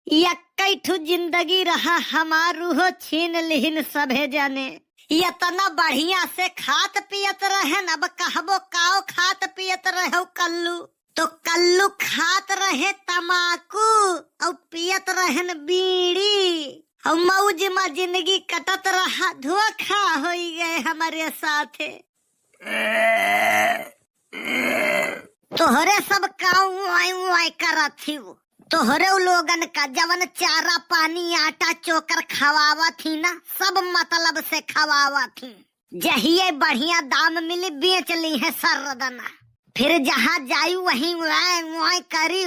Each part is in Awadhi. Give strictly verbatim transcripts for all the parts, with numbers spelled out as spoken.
यक्कै ठु जिंदगी रहा हमार, उहो छीन लिहिन सभे जने। यतना बढ़िया से खात पियत रहेन, अब कहबो काव खात पियत रहो कल्लू। तो कल्लू खात रहे तमाकू अउ पियत रहेन बीड़ी, अउ मौज मा जिंदगी कटत रहा। धोखा होई गए हमरे साथे। तोहरे सब काव उआई उआई करत ही, तोहरे उ लोगन का जवन चारा पानी आटा चोकर खवावत ही ना, सब मतलब से खवावत ही। जहिये बढ़िया दाम मिली, बेच लीहे सरदना। फिर जहाँ जाई वहीं उआई उआई करी।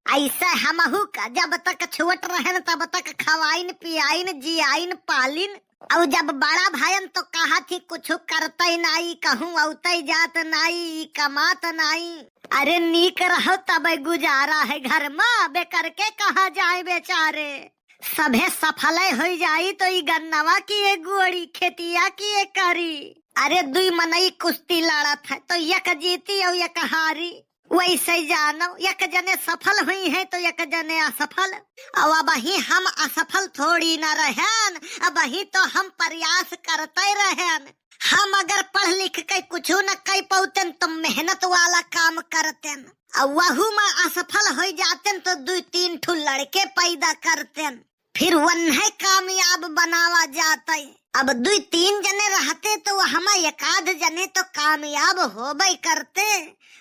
ऐसे हमहू का जब तक छोट रहेन तब तक खवाइन पियाइन जियाइन पालिन। अउ जब बड़ा भयन तो कहत ही कुछ करतै नाई, कहूँ अउतै जात नाई, ई कमात नाई। अरे नीक रहो तबै गुजारा है घर मा, बेकर के कहाँ जाए बेचारे। सभे सफलै होइ जाई तो ई गन्नवा किए गोड़ी, खेतिया किए करी। अरे दुई मनई कुस्ती लड़त है तो एक जीती अउ एक हारी। वैसे जानो, एक जने सफल हुई है तो एक जने असफल। अउ अबही हम असफल थोड़ी न रहेन, अबही तो हम प्रयास करते रहेन। हम अगर पढ़ लिख के कुछ न कई पौतेन तो मेहनत वाला काम करतेन, अउ वहू मा असफल होइ जातेन तो दुई तीन ठु लड़के पैदा करतेन, फिर वन्हे कामयाब बनावा जातै। अब दुई तीन जने रहते तो हम एक आध जने तो कामयाब होबै करते।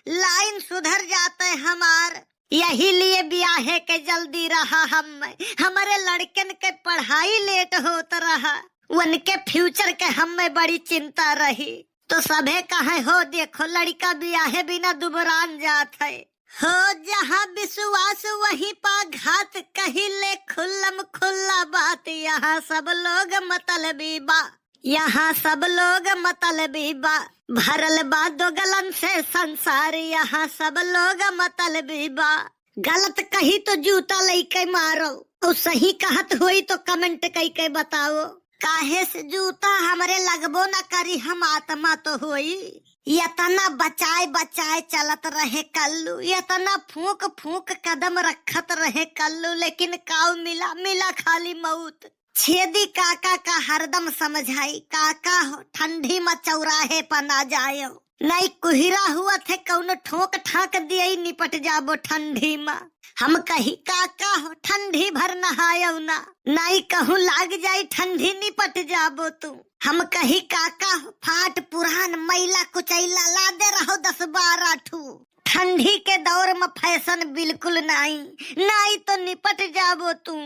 लाइन सुधर जातै हमार। यही लिए बियाहे के जल्दी रहा हम्मै, हमरे लड़कन के पढ़ाई लेट होत रहा, उनके फ्यूचर के हम्मै बड़ी चिंता रही। तो सभे कहै हो देखो लड़का बियाहे बिना दुबरान जात है। हो जहाँ विश्वास वहीं पा घात, कहिले खुल्लम खुल्ला बात, यहाँ सब लोग मतलबी बा, यहाँ सब लोग मतलबी बा, भरल बा दोगलन से संसार, यहाँ सब लोग मतलबी बा। गलत कही तो जूता लइके मारो, अउ सही कहत होई तो कमेंट कइके बताओ। काहे से जूता हमरे लगबो न करी, हम आत्मा तो होई। यतना बचाए बचाए चलत रहे कल्लू, यतना फूंक फूंक कदम रखत रहे कल्लू, लेकिन काऊ मिला, मिला खाली मौत। छेदी काका का हरदम समझाई, काका हो ठंडी मा चौराहे पर ना जायो, नाई कुहिरा हुआ थे कौनो ठोक ठाक दिए निपट जाबो ठंडी मा। हम कही काका हो ठंडी भर नहायो ना, नाई कहूँ लाग जाई ठंडी निपट जाबो तू। हम कही काका हो फाट पुरान मैला कुचैला लादे रहो दस बारह ठू। ठंडी के दौर मा फैशन बिल्कुल नाई, नाई तो निपट जाबो तू।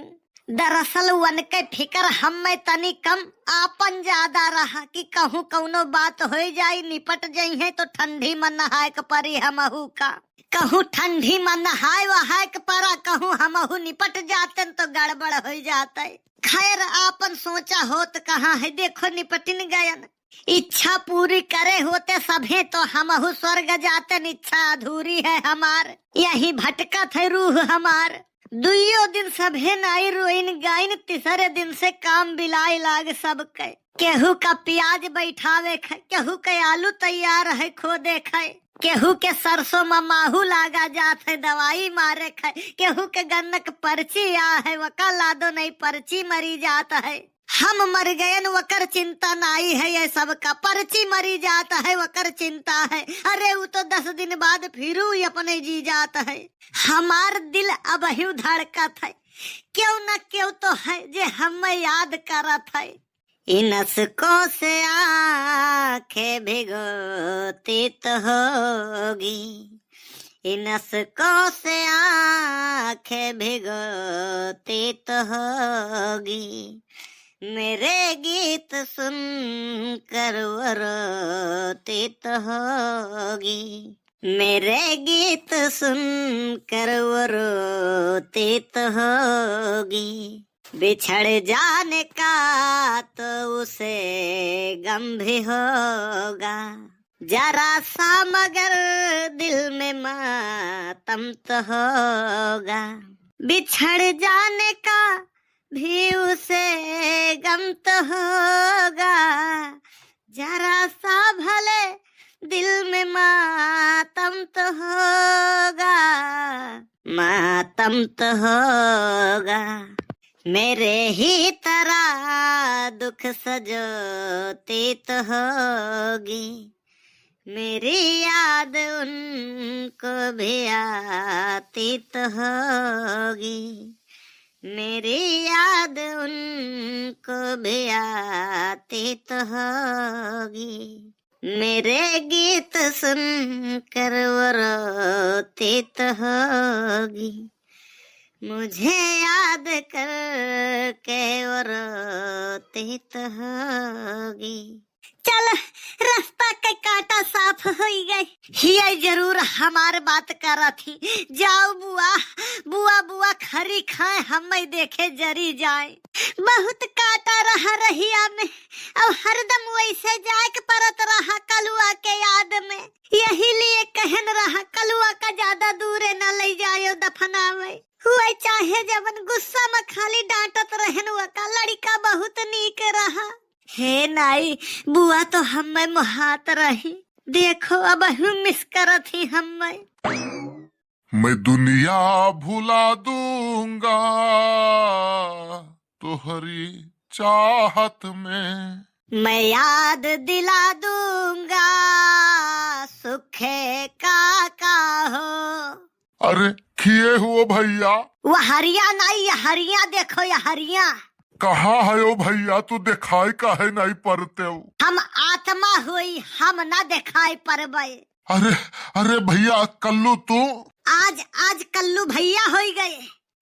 दरअसल वनके फिकर हम्मे तनी कम, आपन ज्यादा रहा कि कहूँ कौनो बात होइ जाई, निपट जइहें तो ठंडी मा नहाए के परी हमहू का। कहूँ ठंडी मा नहाए वहाए के परा, कहूँ हमहू निपट जातेन तो गड़बड़ होइ जातै। खैर आपन सोचा होत कहाँ है, देखो निपटिन गयन। इच्छा पूरी करे होते सभे तो हमहू स्वर्ग जातेन, इच्छा अधूरी है हमार, यही भटकत है रूह हमार। दुइयो दिन सभे नाई रोइन गाइन, तीसरे दिन से काम बिलाए लाग सबके। केहू का प्याज बैठावे खे, केहू के आलू तैयार है खोदे खे, केहू के सरसों मा माहू लागा जात है दवाई मारे खे, केहू के गन्नक पर्ची आ है वका लादो नहीं पर्ची मरी जात है। हम मर गयन वकर चिंता नाई है, ये सबका पर्ची मरी जात है वकर चिंता है। अरे उ तो दस दिन बाद फिरू अपने जी जात है। हमार दिल अबहिउ धड़कत है, क्यों न क्यों तो है जे हम्मे याद करत है। इन अशकों से आंखें भिगोती तो होगी, इन अशकों से आंखें भिगोती तो होगी, मेरे गीत सुनकर वो रोती तो होगी, मेरे गीत सुनकर वो रोती तो होगी। बिछड़ जाने का तो उसे गम भी होगा, जरा सा मगर दिल में मातम तो होगा। बिछड़ जाने का भी उसे गम तो होगा, जरा सा भले दिल में मातम तो होगा, मातम तो होगा, मेरे ही तरह दुख सजोती तो होगी, मेरी याद उनको भी आती तो होगी, मेरी याद उनको भी आती तो होगी, मेरे गीत सुनकर वो रोती तो होगी, मुझे याद करके वो रोती तो होगी। चल, रास्ता के कांटा साफ होई गई। हिया जरूर हमार बात करत ही। जाओ बुआ, बुआ, बुआ खरी खाए, हमें देखे जरी जाए। बहुत कांटा रहा रहिया में, अब हरदम वैसे जाए के परत रहा कलुआ के याद में। यही लिए कहन रहा, कलुआ का ज्यादा दूरे न ले जायो दफनावे। हुए चाहे जवन गुस्सा में खाली डांटत रहन, वो का लड़का बहुत नीक रहा। हे नाई, बुआ तो हमें मोहात रही। देखो, अब हम मिस करत ही हमें। मैं दुनिया भुला दूंगा तोहरी चाहत में। मैं याद दिला दूंगा सुखे काका हो। अरे, खिए हुओ भैया? वो हरिया नाई, ये हरिया देखो, ये हरिया। कहाँ है ओ भैया? तू देखाई काहे नाई परते हो? हम आत्मा होई, हम ना देखाई परबे। अरे, अरे भैया, कल्लू तू? आज, आज कल्लू भैया होई गए।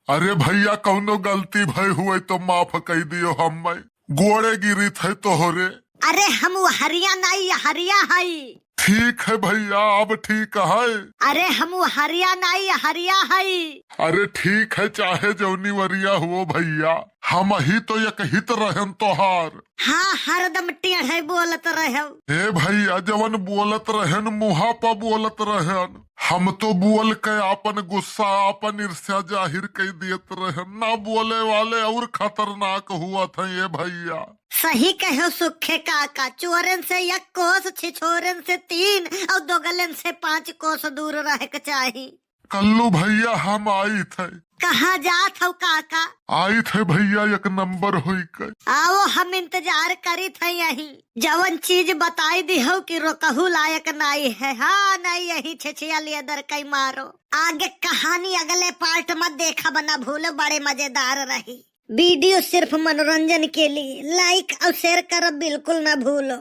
अरे भैया, कौनो गलती भई हुए तो माफ कई दियो हमें। गोड़े गिरी थे तोहरे। अरे हम वो हरिया नाई, हरिया हई। ठीक है भैया, अब ठीक है। अरे हम वो हरिया नाई, हरिया हई। अरे ठीक है, चाहे जौनी वरिया हुओ भैया, हम ही तो एक हित रहन तोहार। हाँ, हरदम टेढ़े बोलत रहेव। हे भैया, जवन बोलत रहन, मुहा पर बोलत रहन। हम तो बोल के आपन गुस्सा, आपन ईर्ष्या जाहिर कई देत रहन। ना बोले वाले और खतरनाक हुआ थे ये भैया। सही कहो सुखे काका, चोरन से एक कोस, छिछोरन से तीन और दोगलन से पाँच कोस दूर रहे के चाही। कल्लू भैया, हम आई थे। कहाँ जात हौ काका? आई थे भैया, एक नंबर होई के। आओ, हम इंतजार करी थे यहीं। जवन चीज बताई दिहौ कि रोकहू लायक नाई है। हाँ, नाई यहीं छेछिया लिए दर कई मारो। आगे कहानी अगले part में देखब, ना भूलो, बड़े मजेदार रही। Video सिर्फ मनोरंजन के लिए। Like और share करब बिल्कुल ना भूलो।